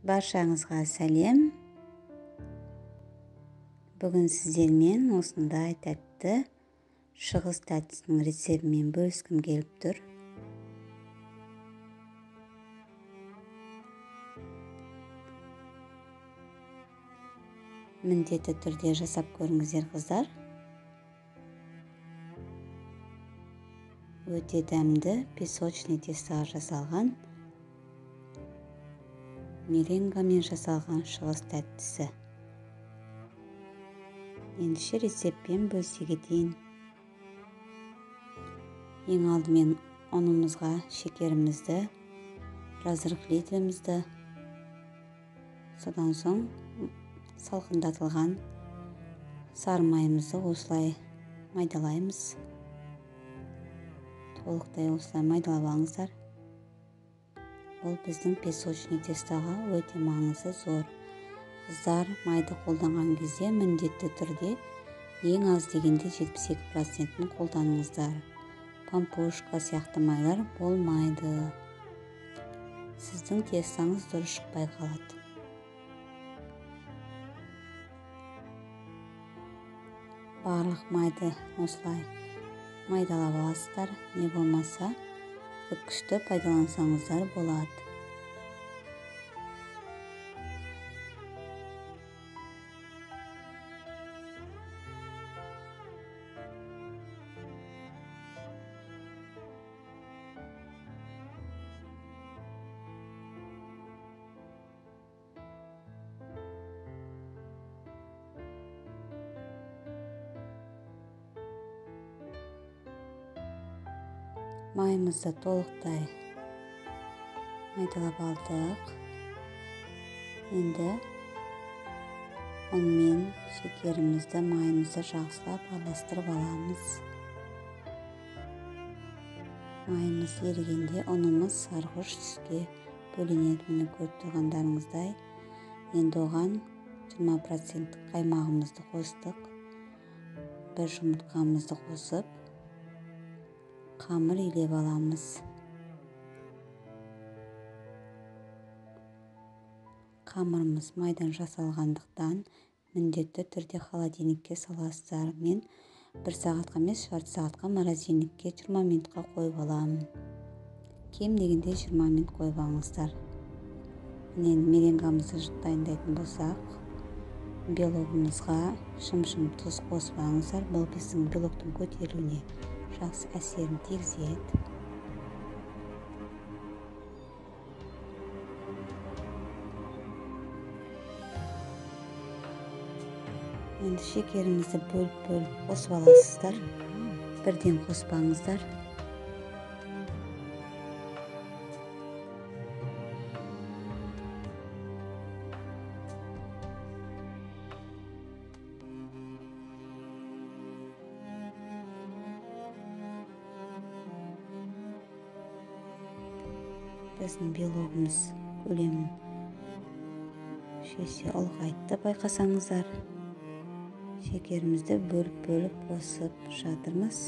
Баршаңызға сәлем. Бүгін сіздермен осындай тәтті шығыс тәттісінің рецептімен бөліскім келіп тұр. Міндетті түрде жасап көріңіздер, қыздар. Өте дәмді песочный тестоға жасалған, меренгамен жасалған шығыс тәттісі. Ендеше рецептпен бөлісе кетейін. Ең алдымен ұнымызға шекерімізді, разрыхлителімізді, содан соң салқындатылған сары майымызды осылай майдалаймыз. Толықтай осылай майдалап алыңыздар. Бұл біздің песочный тестоға өте маңызы зор. Қыздар, майды қолданған кезде міндетті түрде ең аз дегенде 72%-ін қолданыңыздар. Пампушка сияқты майлар болмайды. Сіздің тестаңыз дұрыс шықпай қалады. Барлық майды осылай майдалап аласыздар, не болмаса үккішті пайдалансаңыздар болады. Майымызды толықтай майдалап алдық. Енді ұнмен шекерімізді, майымызды жақсылап араластырып аламыз. Майымыз ерігенде ұнымыз сарғыш түске бөленеді, міне көріп тұрғандарыңыздай. Енді оған 20% қаймағымызды қостық. Бір жұмыртқамызды қосып қамыр илеп аламыз. Қамырымыз майдан жасалғандықтан міндетті түрде холодильникке саласыздар. Мен бір сағатқа емес, жарты сағатқа морозильникке 20 минутқа қойып аламын. Кем дегенде 20 минут қойып алыңыздар. Міне меренгамызды дайындайтын болсақ, белогымызға шым-шым тұз қосып алыңыздар. Бұл біздің белоктың көтерілуіне жақсы әсерін тигізеді. Енді шекерімізді бөліп-бөліп қосып аласыздар. Бірден қоспаңыздар. Біздің белогымыз көлемін 3 есе ұлғайтты, байқасаңыздар. Шекерімізді бөліп-бөліп қосып жатырмыз.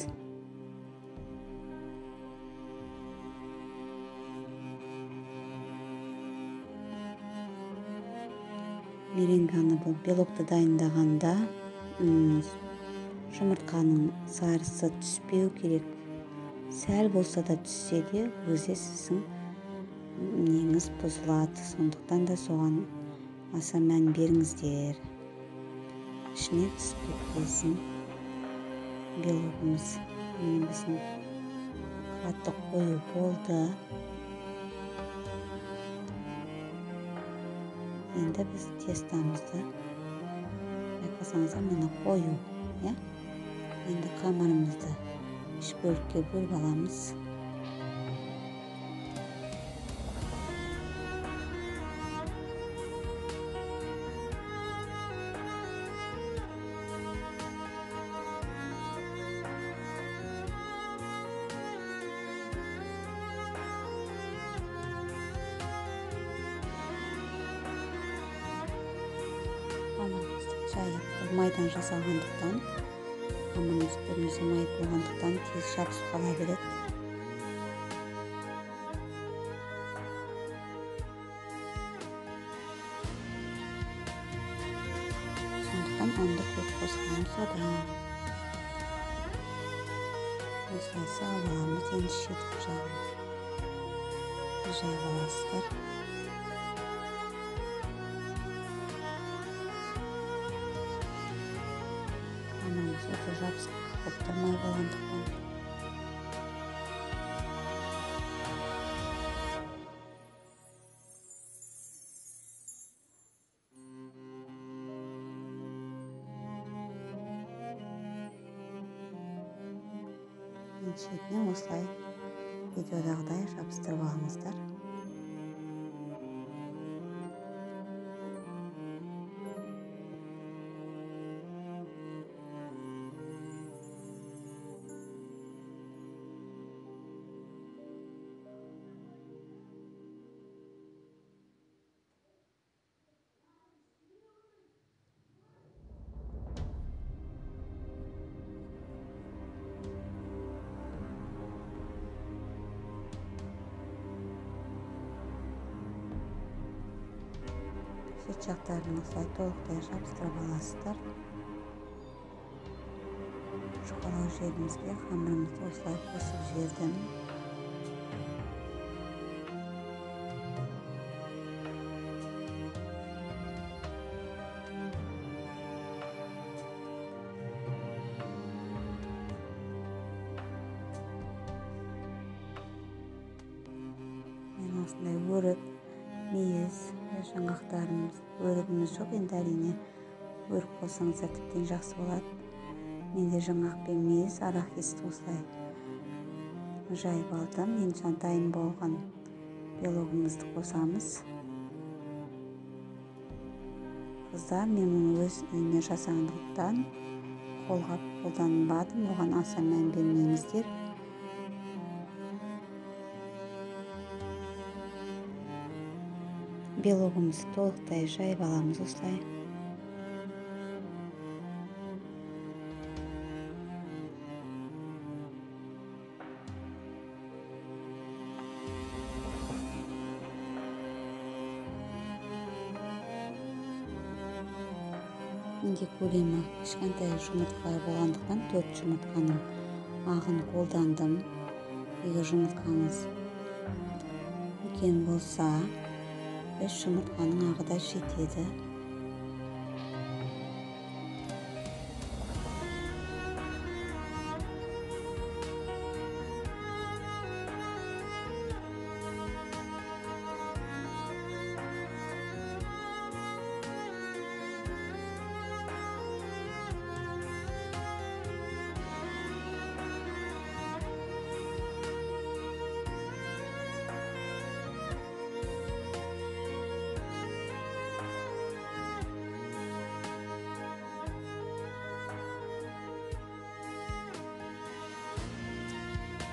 Меренганы бұл белокты дайындағанда жұмыртқаның сарысы түспеу керек. Сәл болса да түссе де өзі сіздің неңіз бұзылады. Сондықтан да соған аса мән беріңіздер. Ішіне түсіп кетпесін белогымыз. Міне біздің қатты қою болды. Енді біз тестамызды байқасаңыздар, міне қою, иә? Енді қамырымызды үш бөлікке бөліп аламыз. Қамырымызды жайып, бұл майдан жасалғандықтан, қамырымыз көбінесе май болғандықтан тез жабысып қала береді. Ұнды көп қосқаным содан. Осылай салып аламыз. Енді шеткі жағын жайып аласыздар. Қамырымыз өте жабысқақ болып тұр май болғандықтан. Шетіне осылай видеодағыдай жабыстырып алыңыздар. Шет жақтарын осылай толықтай жабыстырып аласыздар. Жұқалау жерімізге қамырымызды осылай қосып жібердім. Мен осындай өрік, мейіз, жаңғақтарымыз, өрігіміз жоқ енді, әрине өрік қосаңыздар тіптен жақсы болады. Менде жаңғақ пен мейіз, арахисті осылай жайып алдым. Енді жаңа дайын болған белогымызды қосамыз. Қыздар, мен мұны өз үйімде жасағандықтан қолғап қолданбадым, оған аса мән бермеңіздер. Белогымызды толықтай жайып аламыз осылай. Менде көлемі кішкентай жұмыртқа болғандықтан 4 жұмыртқаның ағын қолдандым. Егер жұмыртқаңыз үлкен болса, 3 жұмыртқаның ағы да жетеді.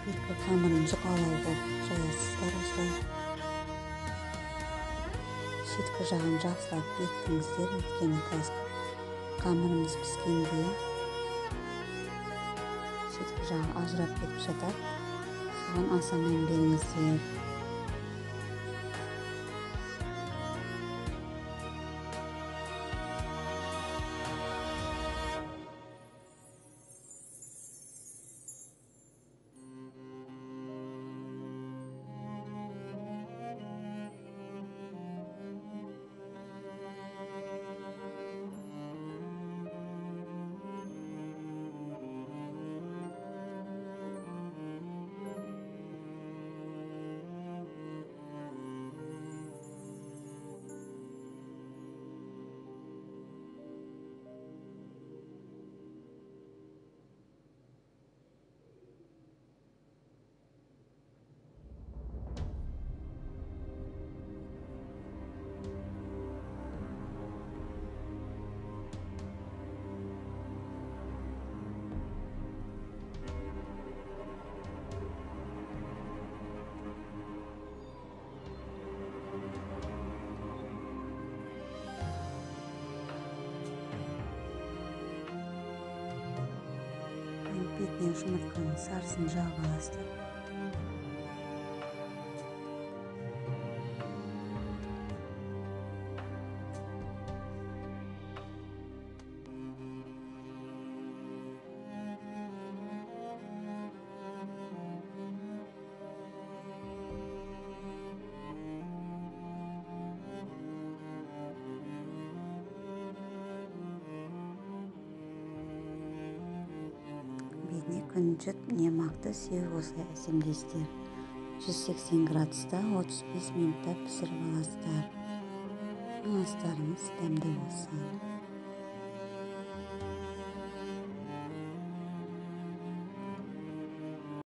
Екі қамырын жұқалау қылып жаясыздар осылай. Шеткі жағын жақсылап бекітіңіздер, өйткені қазір қамырымыз піскенде шеткі жағы ажырап кетіп жатады. Соған аса мән беріңіздер. Бетіне жұмыртқаның сарысын жағып аласыздар. Үстіне күнжіт не макты сеуіп, осылай әсемдейсіздер. 180 градуста 35 минутта пісіріп аласыздар. Астарыңыз дәмді болсын!